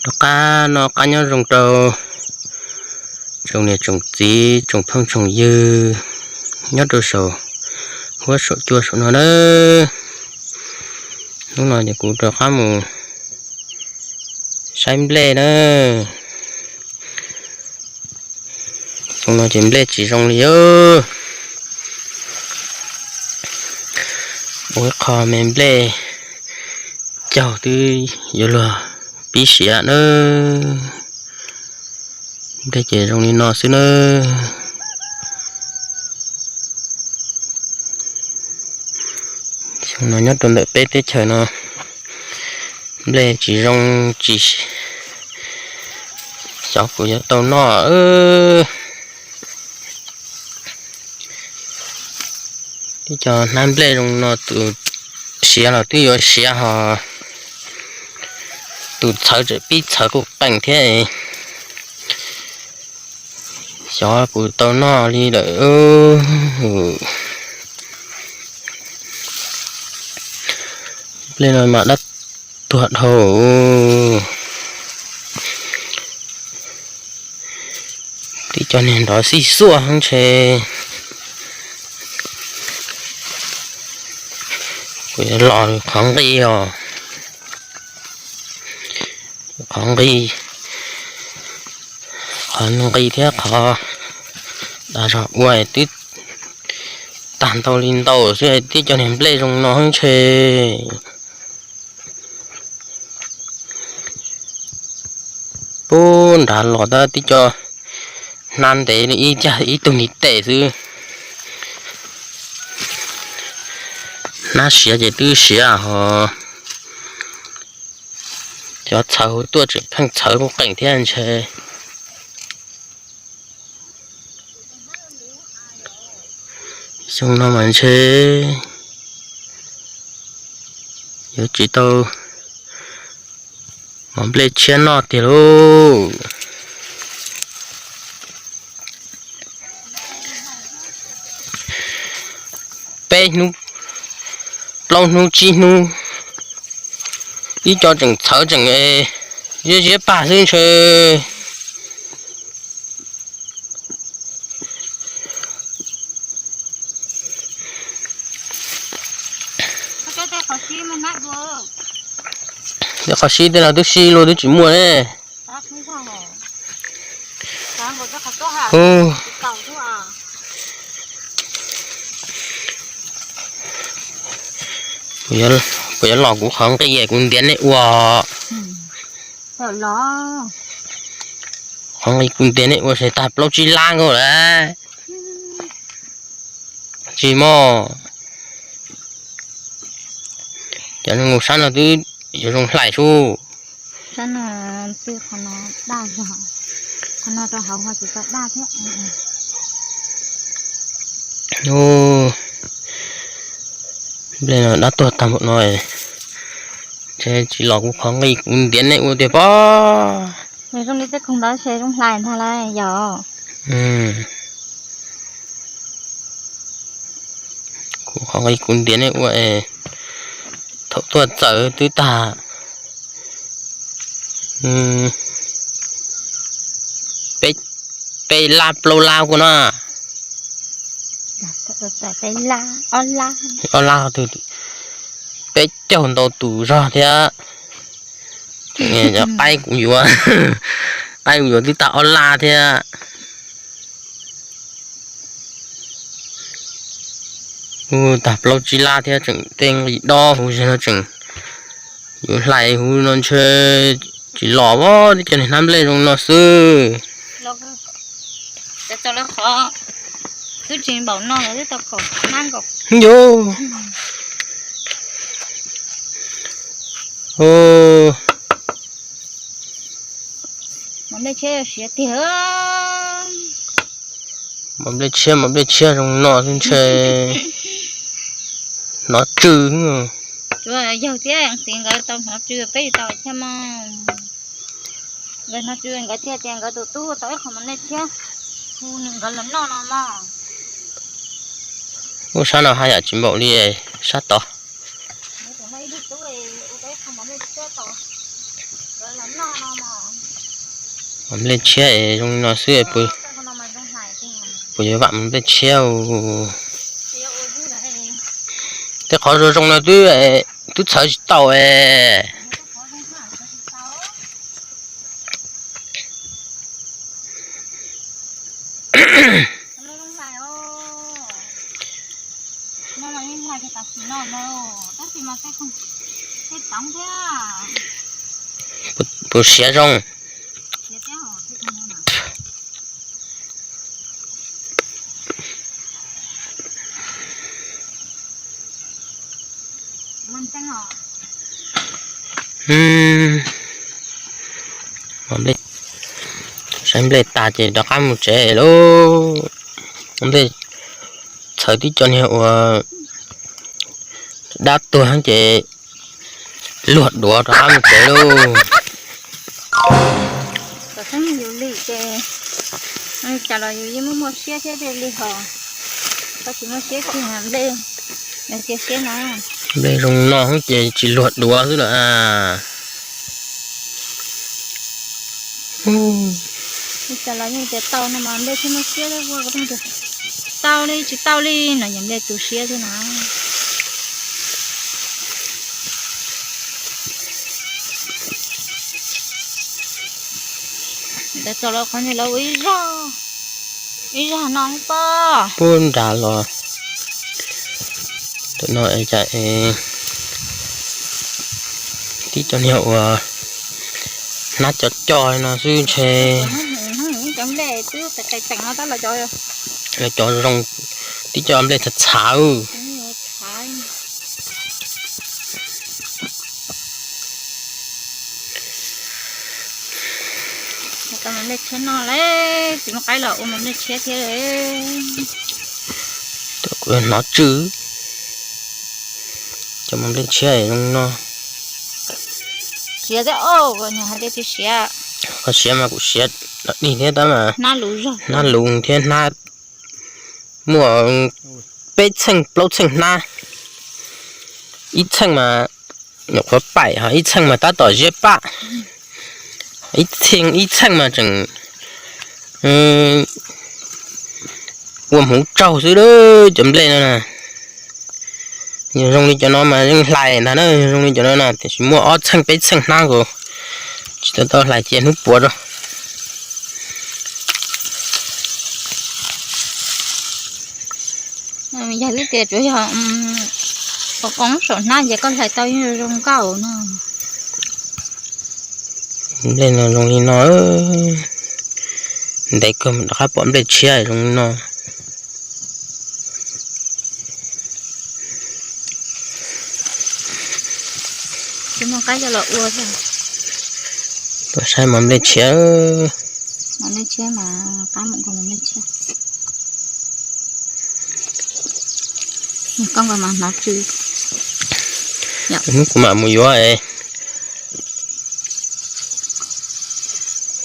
Rov qab no qab nyob zoo rau tsoom niam tsoom txiv tsoom phooj tsoom ywg nyob rau saum huab saum cua saum no na. Hnub no ces kuv rov qab mus saib nplej na. Xyoo no ces nplej tsis zoo li os. Ua ib qho me nplej caug twb yuav luag pib siav na. Nplej ces zoo li no xwb na. Xyoo no nyob rau ntawm peb teb chaws no nplej tsis zoo, tsis xyov puas yuav tau noj. Twb cov hnab nplej zoo no tus siav los twb yuav siav ho, tus txhawv tseem pib txhawv quj qees thiab. Xyov puas tau noj li lawm. Nplej no mas dab tuag dhau. Twb cov niag nrov xij xuaj ntshe. Kuv yuav los qhov nqi os. Qhov nqi, qhov nqi thiab qhov dag zog ua twb tag ntau li ntau xwb, twb cov niag nplej zoo no ntshe. Pub nrad los tab twb cov hnab ntev li ib cag ib tug ntiv tes xwb. Hnab siav ces twb siav ho, cov txhawv huv tuaj tseem pheej txhawv quj qees thiab ntshe. Xyoo no mas ntshe yuav tsis tau mov nplej tshiab noj tiag lauj. Peb hnub, plaub hnub tsib hnub, ib co tseem txhawv tseem ziab ziab pag xwb ntshe. Tej qhov sib tej no twb sib luag twb tsis muaj ne. Kuv yuav los kuv qhov nqi kuv ntiav nej ua. Qhov nqi kuv ntiav nej ua ces tag plaub tsib lab nkaus lawm. Tsis mog. Cov neeg mus sab no twb yuav zoo hlais sub. Nplej no dab tuag tag npaum no, ntshe tsis los kuv qhov nqi kuv ntiav nej ua tiag pob. Zoo li tej khoom ntawd ces zoo hlais ntag lauj yom. Kuv qhov nqi kuv ntiav nej ua es thaum tuaj txawm twb tag peb lab plaub lab kuj no. Ob lab, peb caug ntau tus zog thiab. Qaib kuv yuav, qaib kuv yuav twb tag ob lab thiab. Tag plaub tsib lab thiab tseem tej nqi dob huv zig no tseem yuav hlais huv no ntshe tsis los os, twb cov niag hnab nplej zoo no xwb. Yog. Mov nplej tshiab, mov nplej tshiab zoo no xwb ntshe hnov tsw. Yawg thiab txiv nkawd tau hnov tsw peb tsis tau thiab mog. Nkawd hnov tsw nkawd thiaj tias nkawd tus tub tau ib qho mov nplej tshiab hu nkawd los noj no mog. Ub, sab no haj yam tsis npaum li sab tod. Nkawd tus no ib tug tub hu tau ib qho mov nplej tshiab tau nkawd los noj no mog. Mos nplej tshiab es zoo li no xwb, puas yuav vam mos nplej tshiab? Tej qhov zoo zoo no twb, twb txhawv tsis tau es. Puas siav zoo? Saib nplej tag ces rov qab mus tsev lauj. Nplej txhawv tib co niag uas dab tuag ces luag duav rov qab mus tsev lauj. Kom txhob yus li ces, cas los yus yeej muaj muaj siab thiab li hos, koj tsis muaj siab kiag nplej, cia siab no. Nplej zoo no ces tsis luag duav xwb lawm. Cas los yeej tias tau no mas nplej thiaj muaj siab, tau li tsis tau li no yog nplej tu siab thiab na. Ntawd txog los qhov ntawd lawv ua ib zag, ib zag no pob, pub nra los. Tus no cas tib co niag uas hnab co co no xwb ntshe. Cov nplej twb qis qis teem no tab los cov, cov zoo, tib co nplej txhav txhav. Tau mos nplej tshiab no lawm, tsis muaj qaib los ua mos nplej tshiab thiab. Kuv hnov tsw, cov mos nplej tshiab zoo no. Siav thiab, hais tias tsis siav. Qhov siav mas kuv siav dig thiab tab mas hnab luv thiab hnab muaj peb txheej plaub txheej hnab, ib txheej mas nyuam qhuav paim, ho ib txheej mas tab tom ziab paj, ib txheej, ib txheej mas tseem ua hmuv tsaug xwb. Cov nplej no na, yog zoo li cov no mas yeej hlais ntag na, zoo li cov no na, tiam sis muaj ob txheej peb txheej hnab nkaus, tsis tau tau hlais cia hnub puav rau. Yog li tias tsuas yog qoob saum hnab ces koj hlais tau yeej zoo nkauj no. Nplej no zoo li no, ntev kawg rov qab pom nplej tshiab zoo li no. Tsis muaj qaib coj los ua thiab. Tuaj saib mos nplej tshiab. Mos nplej tshiab mas qab mus nkaus mos nplej tshiab. Koj nkaus mas hnov tsw. Hnub kuv mam mus yuav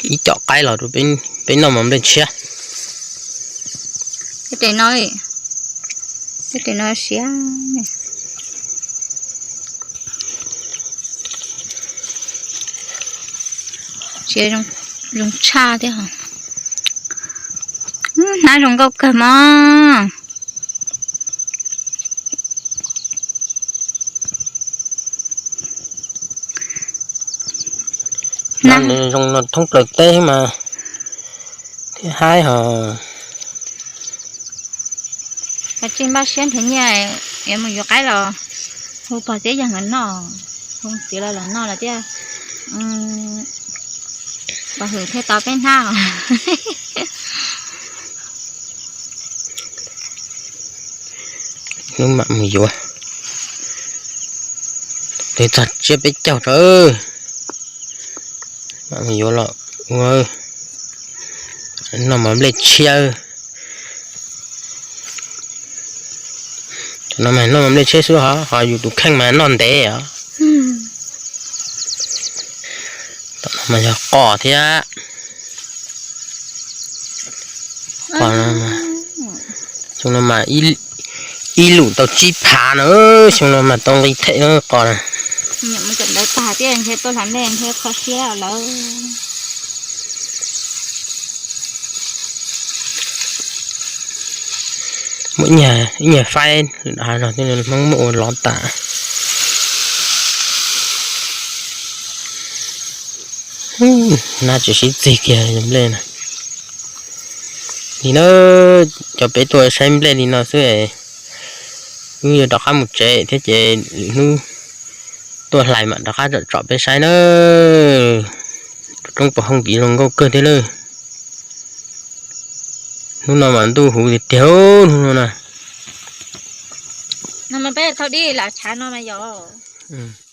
ib co qaib los rau peb noj mos nplej tshiab. Tej no, tej no siav. Siav zoo tshaj thiab. Hnab zoo nkauj kawg mog. Hnab zoo no thoob plaws teb mas thiab haib hos. Tsis npaj siab nrhiav nyiaj yuav mus yuav qaib los hu pog thiab yawg nkawd noj, hu txiv los los noj lawm thiab. Pog hwm thiaj tau peb hnab os. Hnub mam mus yuav, tes txog tsiab peb caug tso, mam mus yuav los ua noj mov nplej tshiab. Cov no mas noj mov nplej tshiab xwb, ho yus tus kheej mas noj ntev os. Tom no mas yog qos thiab. Qos no, xyoo no mas ib lwm tau tsib phav no, xyoo no mas tau nqi them qos na. Ntawd tag thiab ntshe tuaj hlais nplej ntshe kho siab lawm. Ib nyuag faib, Hmoob muab ua lov tas. Nab tseem sib txig kiag nplej na. Li na, cov peb tuaj saib nplej li no xwb es wb yuav rov qab mus tsev thiab ces lwm hnub tuaj hlais mam rov qab tsom tsom peb saib na. Roob puas hooj tiv zoo nkauj kawg thiab lawm. Hnub no mas ntuj huv tiag tiag hnub no na. No mas peb thauj dib lam tshav no mas yog.